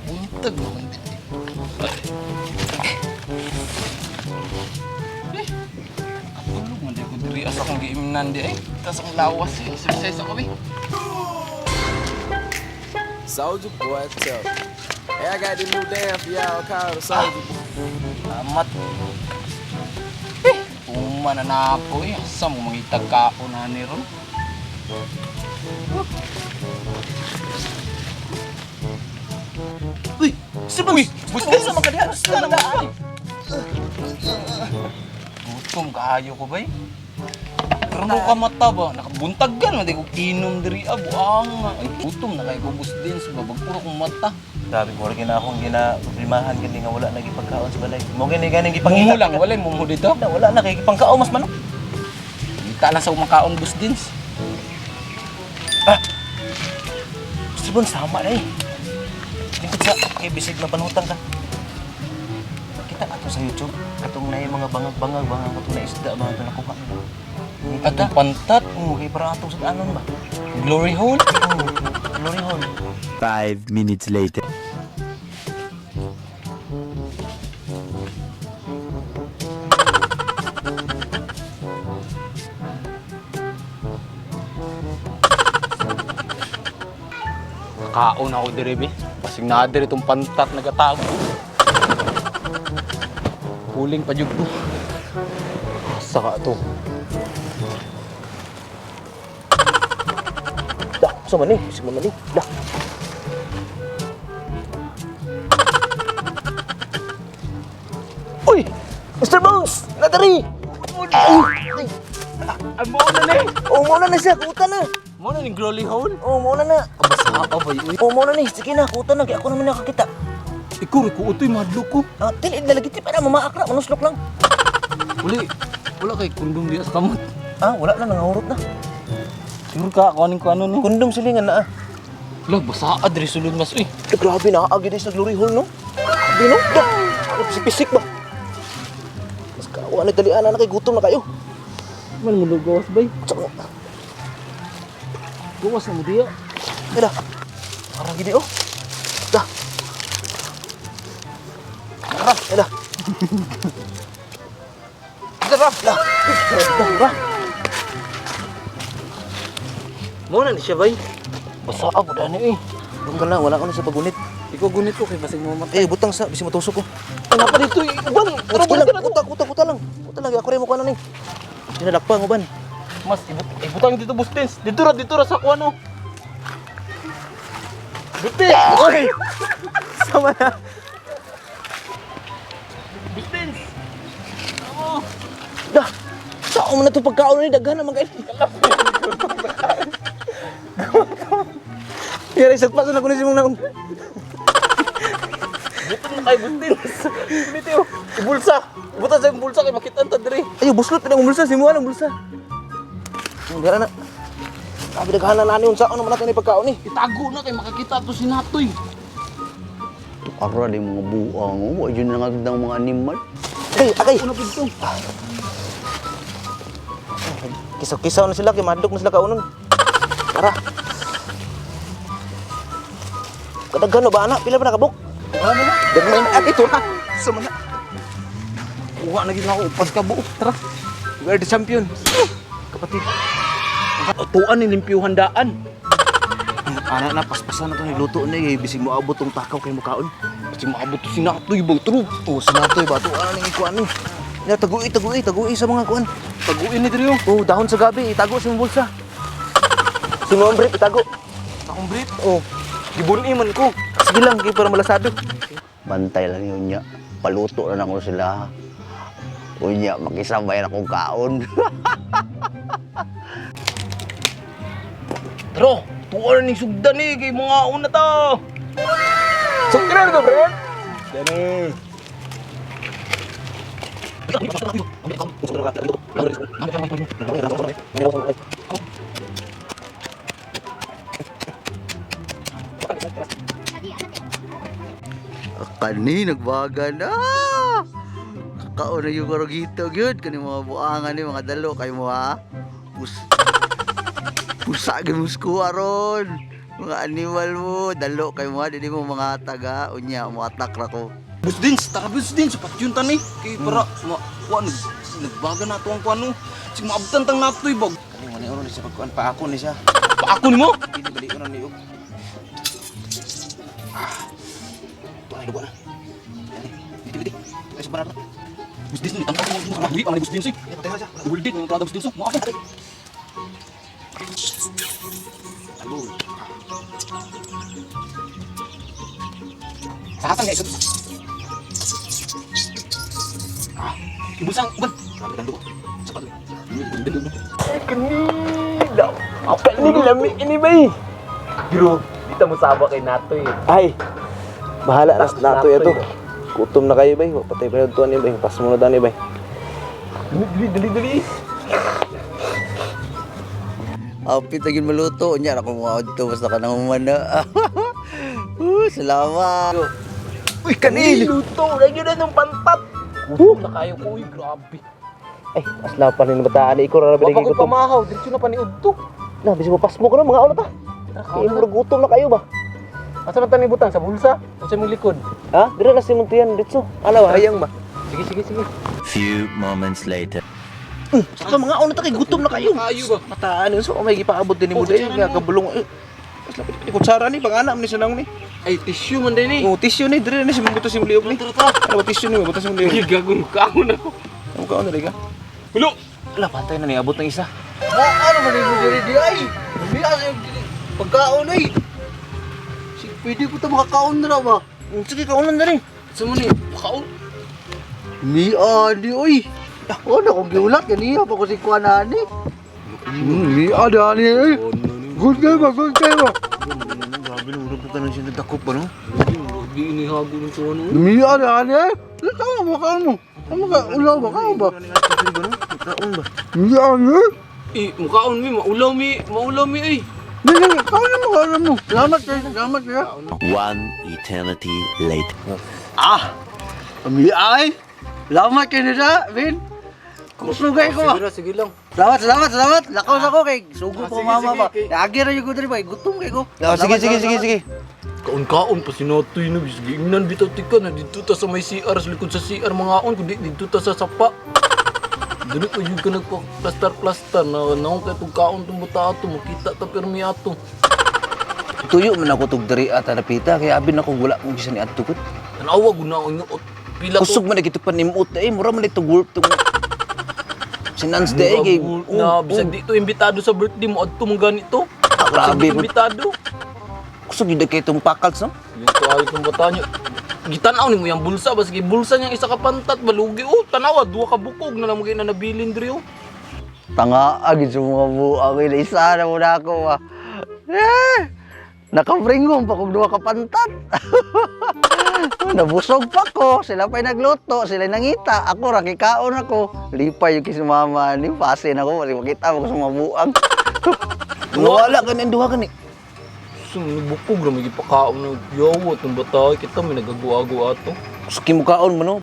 Buntag naman din. Eh, katulog man di ko diri asa akong giimnan di ay. Tas ang lawas eh. Exercise ako eh. Soldier boy, tell me. Hey, I got this new dance for y'all called the Soldier Boy. Salamat. Eh, uma na na ako eh. Asa mo mangitag kaon na ni ron? Uy! Mr. Bones! Uy, Sa mga kadihan! Sa mga daan! Gutom kaayo ko bay. Pero no ka mata ba? Nakabuntag gan, di ko kinom diri ah, buang. Ay, gutom na kay ko din sa babag puro kong mata. Grabe, wala gina akong gina problemahan gani nga wala lagi pagkaon sa balay. Mo gani ganing gipangita. Mumu lang, wala mumu dito. Na, wala na kay gipangkaon mas manok. Kita lang sa umakaon bus dins. Ah. Mr. Bones, tama na eh. Lingkod sa kay bisig mapanutang ka. Kita ato sa YouTube katong na mga bangag-bangag bangag katong na isda ba atong nakuha nila. Ngita Atong pantat, Oo, kay para atong sa anon ba? Glory hole. Oo, glory hole. 5 minutes later. Kaon ako diri be. Basig na diri tong pantat nagatago. Huling pa jud ko. Asa ka to? Dah, sa man eh, bisig man ni. Dah. Uy! Mr. Bones! Nadari! Uy! Amo na ni. Oh, mo na na siya, kuta na. Mo na ning glory hole. Oh, mo na na. Kabasa pa ba uy. Oh, mo na ni. Sige na, kuta na. Kaya ako naman nakakita. Ikaw rin ko utoy madlo ko. Ah, tilid na lagi para mamaakra, manuslok lang. Uli, wala kay kundom diya sa kamot. Ah, wala na, nangahurot na. Siguro ka, kunin ko ano ni. Kundom silingan na ah. Wala, basa diri sulod mas uy. Eh, grabe na, agi sa glory hole, no? Grabe, no? Dah, pisik-pisik ba? Mas kawa na dalian na kay gutom na kayo. Man mo gawas bay. Tsaka, Gawas na mo diya. dah. Parang gini, oh. Dah. Tara, dah. Tara. Dah. Dah, dah. Mo na ni siya bay. Basa ako dani eh. Doon ka lang, wala ka na sa pagunit. Ikaw gunit ko kay basig mo matay. Eh, butang sa, bisi matusok ko. Ano pa dito? Uban, tara Sige lang, balik ka na to. kuta, kuta, kuta lang. Kuta lang, ako rin mo kuha na ni. Dinalakpa, uban. Mas ibutang dito bustins. Dito ra sa kuano. Buti. Oy! Sama na. Bustins. Dah! Saan mo na ito pagkaon ni daghan naman kayo. Yari, sa paso na kunin si mong naong. Buto mo kay bustins. Dito. Ibulsa. Ibutan sa bulsa kay makita ta diri. Ayo, buslot pinang bulsa, simuan ang bulsa. Ang dara na. Sabi daghan na nani unsa naman natin ni pagkaon ni. Itago na kay makakita to si Natoy. Ara di mga buang, oh. Wa yun na nga mga animal. Agay, agay. Ano pud to? Kisaw-kisaw na sila kay madlok na sila kaunon. Tara. Kadaghan na ba ana? Pila ba nakabuk? Ano na? Dagmay na ito ha. Sama na. Kuha na gid ako upas ka buo. Tara. We are the champion. Kapatid. Tuan ni limpyuhan daan. Ana na paspasan na to nagluto na eh bisig mo abot tong takaw kay mukaon. Kasi maabot to si Natoy ba true. Oh, sinatoy ba to ana ning ikuan ni. Ya tagui tagui tagui sa mga kuan. Taguin ni diri oh. Oh, dahon sa gabi itago sa imong bulsa. Si Ma'am Brit itago. Akong brief. Oh, Gibun-i man ko. sige lang kay para malasado. Bantay lang yun niya. Paluto na nako sila. Unya, makisabay na kong kaon. Tara, tuan ni sugdan ni kay mga una ta. Sugdan ko, bro. Dani. Kani, nagbaga na. Kakaon na yung karugito, gyud. Kani mga buangan ni mga dalo kay mo ha. Pus Pusa gyud mo aron. Mga animal mo, dalo kay mo, dili mo mga taga, unya, mo attack ra ko. Boss Dins, tara Boss Dins, patyon ta ni. Kay para ma kuan nagbaga na to ang kuan no. Sig maabtan tang natoy bag. Kani mo ni uno ni siya pagkuan pa ako ni siya. Paako nimo. Dili bali uno ni og. Ah. Tuwa na dugo na. Dili dili. Ay sa banar. Boss Dins ni tangka mo mo ang Boss Dins. Eh. Patay na siya. Hold it, mo Boss Dins. Mo ako. Sasang guys. Ah, ibusang uban. Grabe kang dugo. Sapat. Kani lami ini bay. Bro, dito mo saba kay Natoy. Ay. Bahala na nato ito. Gutom na kayo bay. Patay pa yung tuwan ni bay. Pas mo na dani bay. Dali, dali, dali. Apit agin maluto, unya ra ko mga adto basta ka nang humana. Salamat. Uy, kanil! Luto! Lagi na nung pantat! Gutom na kayo ko, uy, grabe. Ay, asla pa rin bataan ikaw ra Wa ba pa ko'y gutom. pamahaw, diretso na pa ni Udto. Na bisig mo pasmo ko na mga una ta. Kay murag gutom na kayo ba? Asa man tani butang sa bulsa? O sa imong likod? Ha? Dira na si Muntian ditso. Ala hayang ba? Sige, sige, sige. Few moments later. Sa mga una ta kay gutom na kayo. Kayo ba? Mataan yun. So, may gipaabot din ni Oh, mo dahil kutsara nga mo. kabulong. Eh, Mas lapit ni kutsara ni pag-anam ni sanang ni. Ay, tissue man din eh. Oh, tissue ni dire ni si mong si liog ni. Tara, tara. Ano ba tissue ni buto si mong liog. Ay, gagong kaon ako. Ano ka ano ka? Hulo! Ala patay na ni abot ng isa. Ano man mo diri di ay? Di ay pagkaon ay. Sige, pwede ko ta makakaon na ra ba? Sige kaunan na rin. Sa mo ni, kaon. Mi ani oy. Ako na kong giulat ganiya pa ko si kuan ani. Mi ani ani oy. Good kayo ba? Good kayo ba? Grabe no, murag tanan siya nagdakop ba no? Grabe inihago ng tuwa no. Mi ani ani ay. Tama mo kaon mo. Tama ka ulaw ba kaon ba? Kaon ba? Mi ani. Eh, mukaon mi, maulaw mi, maulaw mi ay. Dili kaon mo kaon mo. Salamat kayo, salamat kayo. One eternity later. Ah. Mi ay. Salamat kayo nila, Vin. Kusugay ko ba? Sige, sige lang. Salamat, salamat, salamat. Lakaw sa ko kay sugo Ah, po sige, mama sige, ba. kay- Agi ra yung ko diri ba? Gutom kay ko. Oh, sige sige sige sige. Kaon-kaon pa si Natoy no, bisig ingnan bitaw tika na dito ta sa may CR sa likod sa CR mga on kundi dito ta sa sapa. Dili ko yung ka nagpa-plastar-plastar na naong kay tug kaon tong bata ato makita ta pirmi ato. Tuyo man ako tug diri at napita kay abi na kung wala kong gisan ni adto ko. Tanawa gud na ang pila to. Kusog man na panimot eh, mura man ito gulp tong Sinans de eh, kay na bisag dito imbitado sa birthday mo adto man ganito. Ah, Bisag grabe dito po. imbitado. Kusog yun kay itong pakals no? Yung kayo tong bata niya. Gitanaw nimo yung bulsa basig bulsa niyang isa ka pantat balugi oh tanawa duha ka bukog na lang mo na nabilin diri oh. Tanga agad sa mga buang ina isa na muna ako ba. Eh, nakabringong pa kung duha ka pantat. Nabusog pa ko, sila pa'y nagluto, sila nangita, ako ra kikaon ako. Lipay yung kisumama ni pasin ako, kasi makita mo ko sa mga buang. Wala ganin duha gani. So, bukog ra may gipakaon ng yawa tong bata kita may nagagawa-gawa ato. Kusog mukaon mo no?